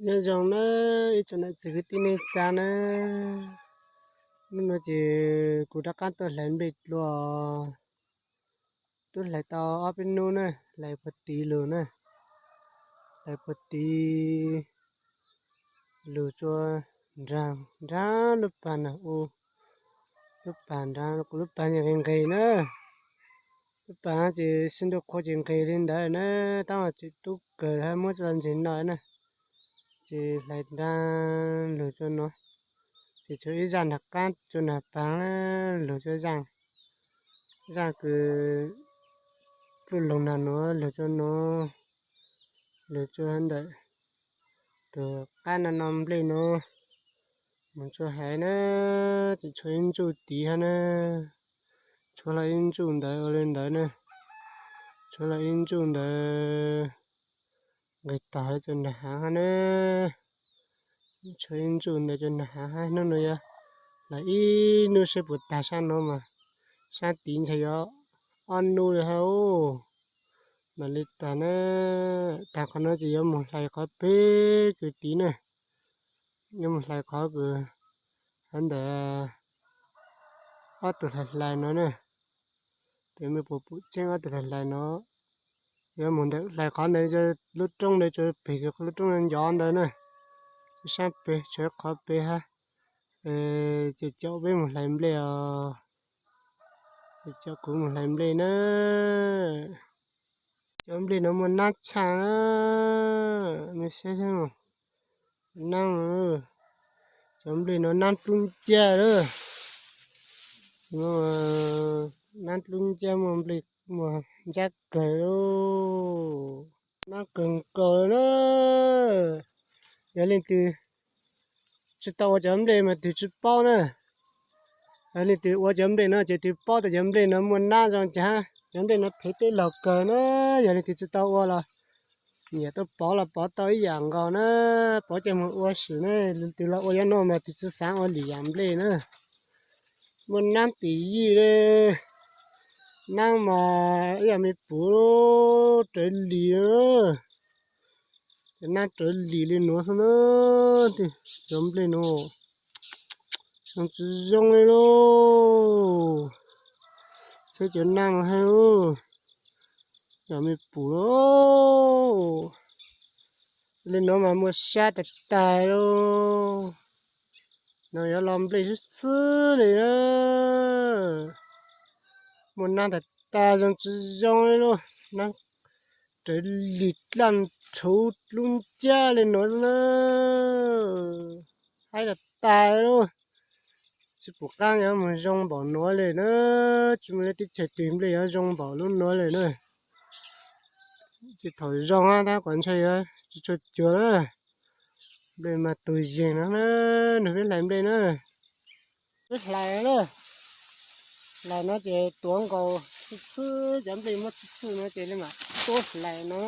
Nyob zoo na ib tsoom niam txiv kwv tij neej tsa na, hnub no ces kuv rov qab tuaj hlais nplej dlua. Twb hlais tau ob peb hnub na, hlais puag tid lug na, hlais puag tid lug tsua nraag nraag lub pag na u, lub pag nraag, kuv lub pag nqis nqis na, lub pag ces sib ntuj qhua ces nqis li ntawd na, tab mas tseem tub kawg hab muab tso ntseg no na, ces hlais nraag lug tsua no, ces tshuav ib zaaj nraag qaab tsua nraag pag lug tsua zaaj, zaaj kws pluj loog nraag nuav lug tsua nuav, lug tsua ntawm tug qaab no no nplej nuav moog tsua haiv na, tseem tshuav ib ntsuj tid hab na, tshuav lug ib ntsuj ntawd ua li ntawd na, tshuav lug ib ntsuj ntawd nqis tog tsua nraag haav hab na, tshuav ib ntsuj ntawd tsua nraag haav hab. Hnub no yog hlais ib nub seb puas tag sab nuav mas, sab tid ntshe yuav ob nub li hab. Mam li tag na, tag qhov no ces yuav moog hlais qhov peg kws tid na, yuav moog hlais qhov kws hov ntawm ob tug hlais hlais no na, tes mej puas pum tseeb ob tug hlais hlais no, yuav moog ntawm hlais qhov ntawd lub roob ntawd tsua peg kws lub roob ncov ntawd na, sab peg tshuav qhov peg hab, ces caum peb moog hlais nplej os, ces caum kuv moog hlais nplej na. Cov nplej no muaj nab tshaj na, mej saib, nab, cov nplej no nab dlub ncaj lawm, nab dlub ncaj muaj nplej, muaj ntsab kawg, nab kawg nkaus na. Yog leej twg tsis tau ua cov nplej mas twg tsis paub na. Yog leej twg ua cov nplej no ces twg paub tas cov nplej no muaj nab zoo cas, cov nplej no phem teb laug kawg na. Yog leej twg tsis tau ua los nyiam tuaj pov los pov tau ib yam nkaus na, pov coj moog ua sim na. Leej twg los ua cov no mas twg tsis xaav ua lwm yam nplej na. Muaj nab tim yij li, nab mas ib yam me puv rawv lis, cov nab rawv lis li nuav xwb na. Cov nplej nuav zoo tsis zoo li lauj, txheb cov nab no hab, yam me puv lauj. Li nuav mas muaj sab tag tag lauj, no yuav los nplej xwb xwb li na. Muaj nab tag tag zoo tsis zoo li lauj, nab rawv lis dlaj rhuv dlub ncaj li nuav na. Haib tag tag lauj, tsis pum qaab yuav moog zoo npaum nuav li na, tsis muaj leej teb chaws twg nplej yuav zoo npaum lub nuav li na. Tsis thaum zoo tab kuv ntshai yuav tsis tshua cuag na. Nplej mas tug yeeg no na, nug peb hlais nplej na. Peb hlais na, hlais no ces tuav nkaus xwb xwb, cov nplej muab xwb xwb no ces li mas tuab hlais no,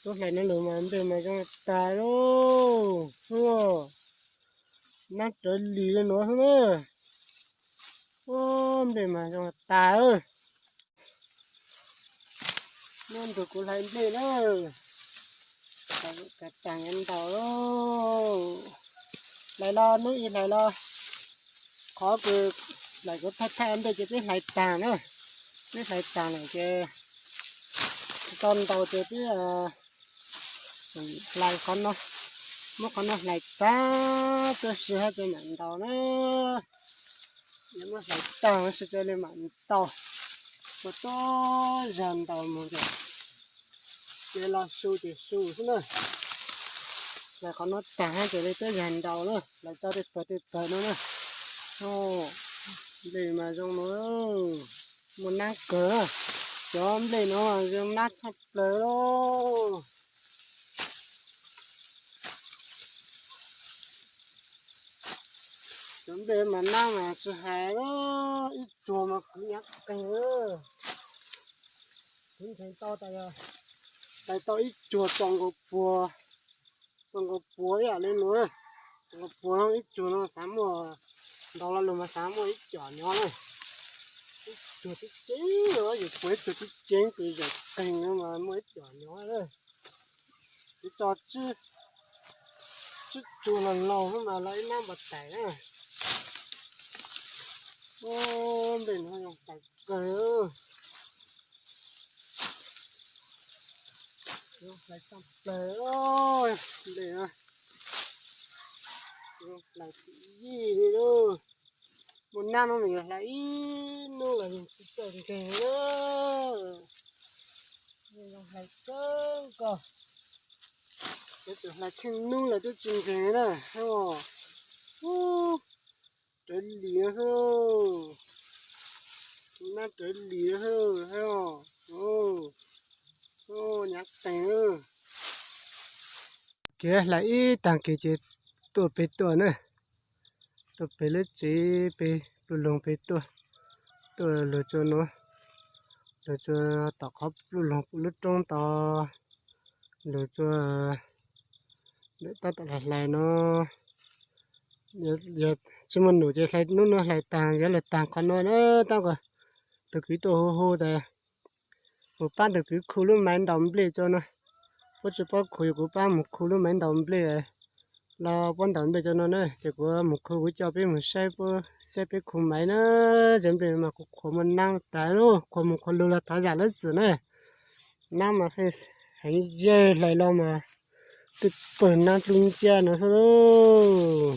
tuab hlais no lug mas nplej mas zoo tag lauj. Nab rawv lis li nuav xwb na. Nplej mas zoo tag. Nub nrug kuv hlais nplej na, tag ntaus lauj. Hlais los nub ib hlais los, qhov kws hlais kuv thaij thaij ua ntej ces peb hlais taag na, peb hlais taag lawm ces tau ntaus ces peb hlais qhov no, muab qhov no hlais tag tuab si hab ces mam ntaus na. Muab hlais taag si ces li mam ntaus, ua tuab zag ntaus moog ces los su ces su xwb na. Hlais qhov no taag hab ces li tuab zag ntaus na, hlais tso tej pawg tej pawg no na. Nplej mas zoo no, muaj nab kawg, cov nplej no zoo nab tshaj plaws lauj. Cov nplej mas nab mas tsis hais, ib tsuag mas kwv nyav qeeg. Kuv ntseeg tau tas, hlais tau ib tsuag txaus nkaus puag, txaus nkaus puag ib yam li no, txaus nkaus puag ib tsuag no xav muaj, ntaus lo lug mas xav muaj ib com nyav na. Ib tsuag tib ceeb, yus puag ib tsuag tib ceeb kws zam qeeg no mas muaj ib com nyav na. Kuv tso tsib, Tsib tsuag los laus mas los ib nab npam tais na. Nplej no zoo hlais kawg. Zoo hlais tshaj plaws. Nplej no zoo hlais yij li lauj. Muaj nab no nws yuav hlais ib hnub los yeej tsis txawj nkeeg na. Nplej no hlais kawg nkaus. Cov txawm hlais tsheej hnub los twb tsis nkeeg na. Rawv lis no xwb. Nab rawv lis no xwb. Nyav teeg. Kev hlais ib tag kis ces tuaj pem tuaj na, tuaj pem lub tsev pem pluj loog pem tuaj, tuaj luag tsua no, luag tsua tom qhov pluj loog lub roob tod, luag tsua ntawm tab tom hlais hlais no. Yog tsis muaj num ces hlais hnub no hlais tag, yuav luag tag qhov no na. Tab kom tus kwv tuaj hu hu tas mus pab tus kwv khu lub maiv ntaus nplej tsua no. Puab tsis paub khu, yog kuv pab mus khu lub maiv ntaus nplej los puab ntaus nplej tsua no na, ces kuv mus khu, kuv coj peb mus saib, saib peb khu maiv na. Cov nplej mas qhuav qhuav muaj nab tas lauj, qhuav mus qhuav lug los thov zam lawv txim na. Nab mas pheej heev yawg hlais los mas twb pawg nab dlub nciab no xwb lauj.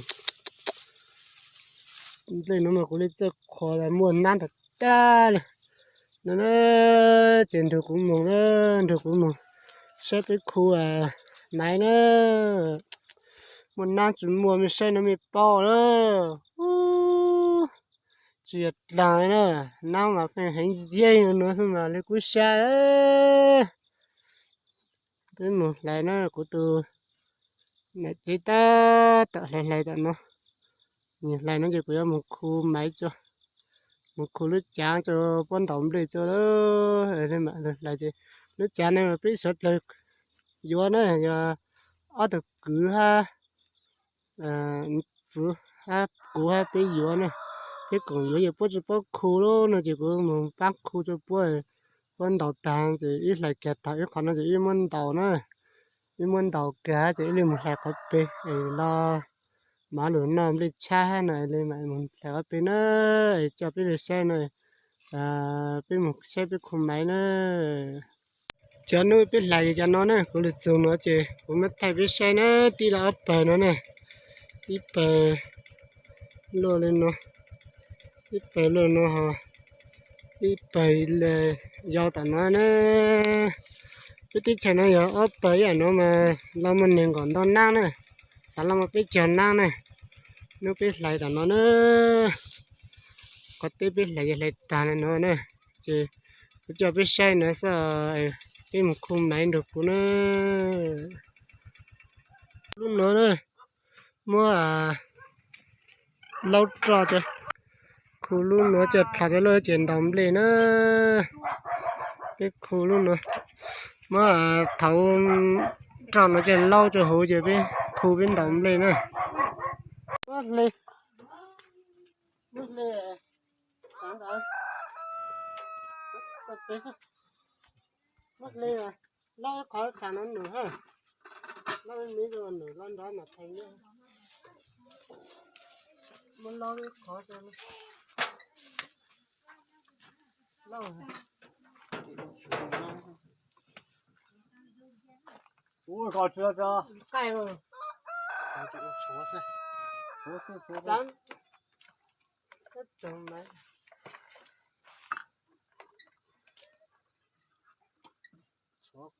Nplej no mas kuv li txawj qhuav los muaj nab tag tag li no na. Ces nrug kuv mus na, nrug kuv mus saib peb khu maiv na. Muaj nab tsis muaj mej saib no mej paub lawm. Tsis yog dlaag na, nab mas pheej heev yeeg no xwb mas li kuv saib. Peb mus hlais na, kuv tus niam tsev tab tom hlais hlais tom no. Nws hlais no ces kuv yuav mus khu maiv tsua, mus khu lub cav tsua, puab ntaus nplej tsua. Hlais ces lub cav no peb suav dlawg yuav na, yog ob tug kwv hab txiv hab kuv hab peb yuav na. Peb koom yuav, yog puab tsis paub khu lub no ces kuv mus pab khu rua puab. Puab ntaus tag ces ib hlais kag tag ib qho no ces ib muab ntaus na, ib muab ntaus kag ces ib leeg mus hlais qhov peg es los mam lug noj nplej tshab hab no, ib leeg mam mus hlais qhov peg na. Es coj peb lug saib no, peb mus saib peb khu maiv na. Cov nub peb hlais cov no na, kuv lug txug no ces kuv muab thaij peb saib na, tib lub ob pawg no na, ib pawg luaj li no, ib pawg luaj no ho, ib pawg yau tom no na. Peb teb chaws no yog ob pawg ib yam no mas los muaj neeg nkaum ntau nab na, xav los muaj peb caug nab na. Nub peb hlais tom no na, qhov teb peb hlais yog hlais tag li no na, ces kuv coj peb saib no xwb, peb mus khu maiv nrug kuv na. Lub no na, muab laub roj, khu lub no coj dlha cov lub ces ntaus nplej na. Peb khu lub no, muab thauv roj no coj laub rua huv ces peb khu peb ntaus nplej na. Muab hle, muab hle, xav ntawd, muab hle, laub qhov xav no nws ha, laub me rau nws los nrov mas theev. Muab laub qhov laub. Ua ko tsua tso. Qaij los. Tshuav xwb. Tshuav xwb, tshuav xwb. Tsab. Kab tsoog mas. Tshuav.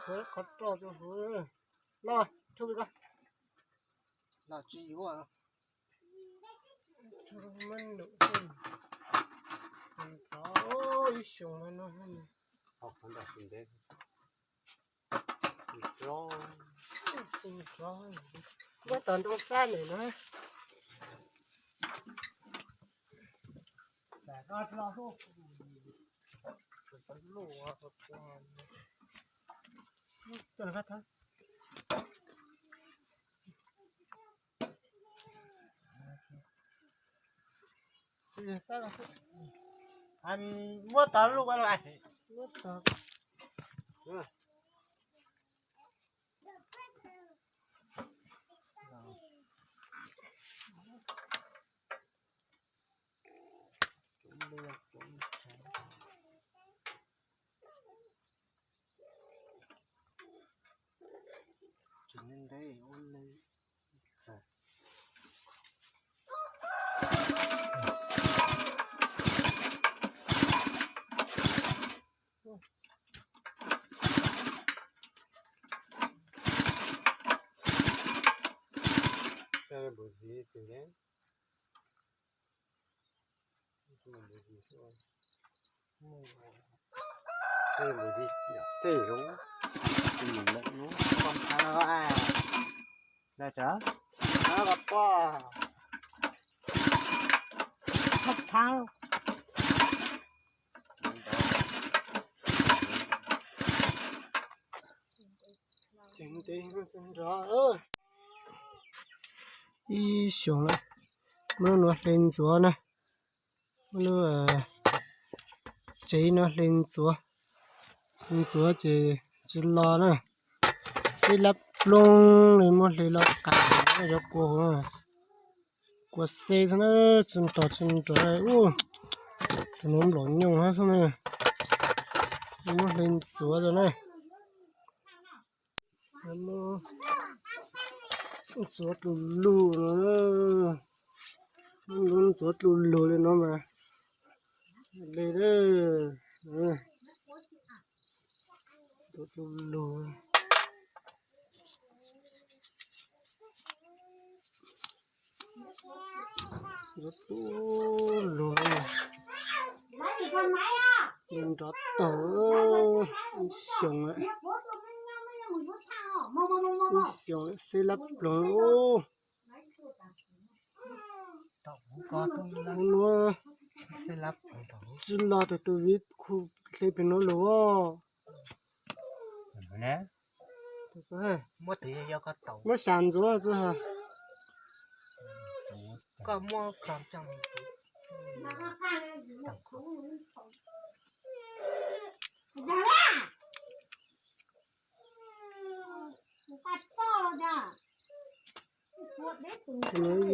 Tshuav qhov roj tsua huv. Los, tshuav li ko. Los tsis yuav. Ib xyoos no. Muab tom ntoo sab ntawm no. Muab tod lub ua los. Muab tod. Ib xyoos lawm, muab lub nuav hle ntxuav na, muab lub tsev no hle ntxuav, hle ntxuav ces tsis los na, xeb lab ploog li muab hle los qas yuav kua, kua xeb xwb na, tsis nrog tsis nrog ub, tus nuav nplaum nyoog hab xwb na, muab hle ntxuav rau na. Ntxuav dlug lug no, ntxuav dlug lug li no mas li, ntxuav dlug lug. Ntxuav dlug lug, nrov taug, ib xyoos, ib xyoos xeb lab ploog. Nuav tsis los tau tus viv khu hle pem nuav lug. Muab xyav ntxuav txug ha.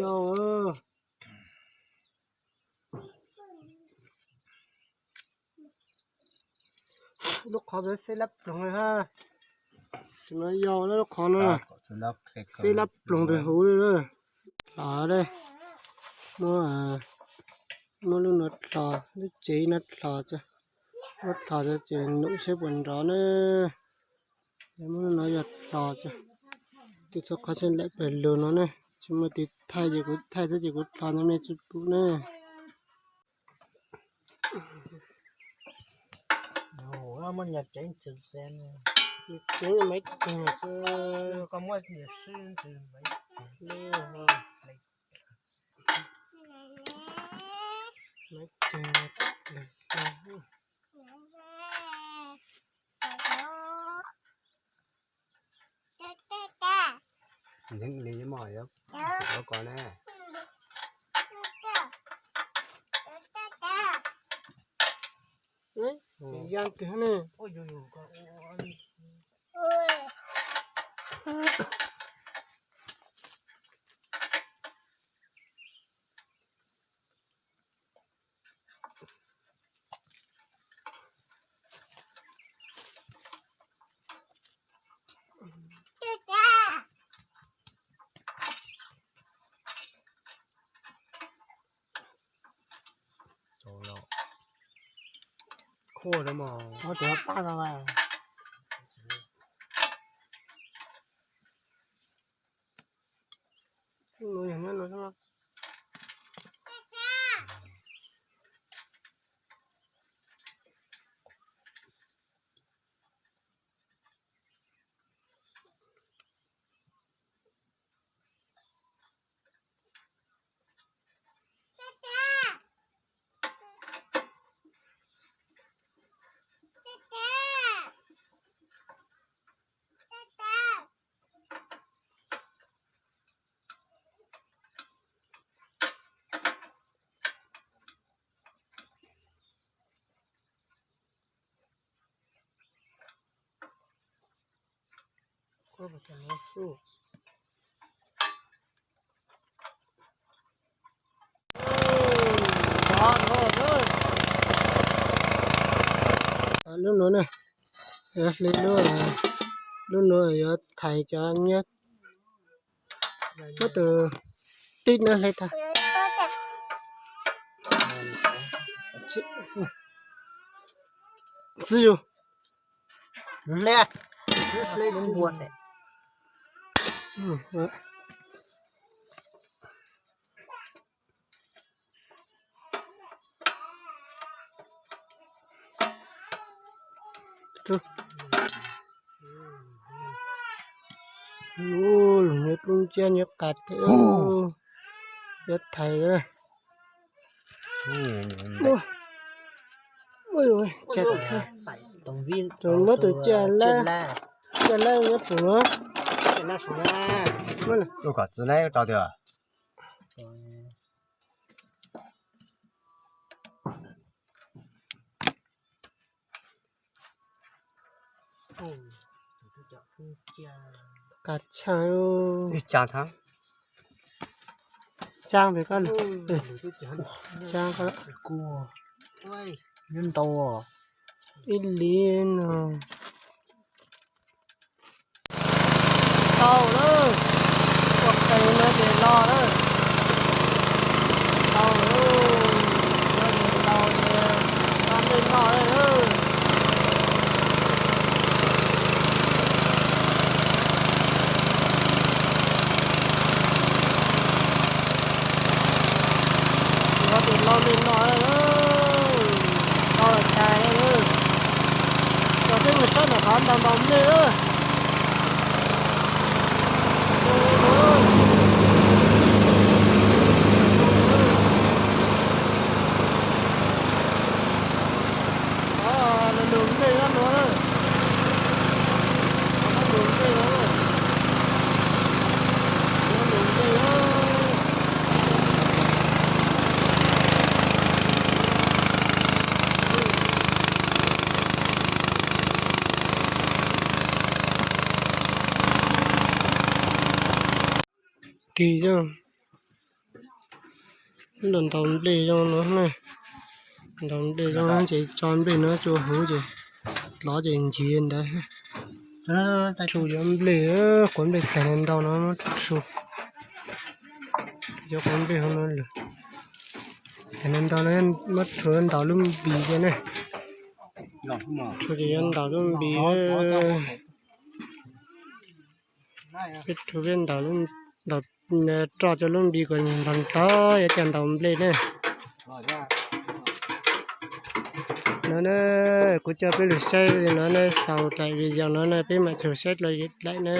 Yog lub qhov xeb lab ploog ha. Tus nuav yog lub qhov no, xeb lab ploog pem huv li. Dlhos, muab lub nuav dlhos, lub tsev no dlhos, muab dlhos ces num saib puas nrov na. Muab lub nuav yog dlhos, tus txhua qhov tseem lawm pem lug no ne, tsis muaj tus thaij ces kuv thaij xwb ces kuv dlhos no mej tsis pum ne. Tsev maiv teg xwb. Maiv teg. Neeg li mog, yuav ko ne. Yaa twg ne. Khuaj no mas, ua tus paj no mas. Lub nuav na, lub nuav yuav thaiv cov nyiab, muab tus tib nuav hle tag. Txiv yus, hle, hle lub npua. Lub nyiab dlub nciab nyiab qas thiab, yuav thaiv. Muab tus caj lab, caj lab nyob pum no. Lub kom txiv lab rau tias. Qas tshaj. Tsaa pem koj, tsaa koj, ib li no. Tau lawm, ua qe no ces los lawm. Tau lawm, no ces los ces tau nplej noj lawm. Los ces tau nplej noj lawm, tau los tshais lawm. Coj peb mus saib ntawm qhov ntaus ntaus nplej lawm. Ntaus nplej no, ntaus nplej no, ntaus nplej no. Kis zoo, ntaus nplej zoo no na. Ntaus nplej zoo ces tso nplej no tsua huv ces lov ces nciv ntawd. Rhu cov nplej, quav nplej tag ntau no muab rhu. Cov quav nplej hauv no lawm. Tag ntau no muab rhu ntaus lub npis kiag ne. Rhu ces yuav ntaus lub npis. Peb rhu peb ntaus, ntaus roj cov lub npis kom nplog nplog yuav coj ntaus nplej ne. No na, kuv coj peb lug saib no na, xaus dlaim video no na, peb mam txug saib dlua dlaim na.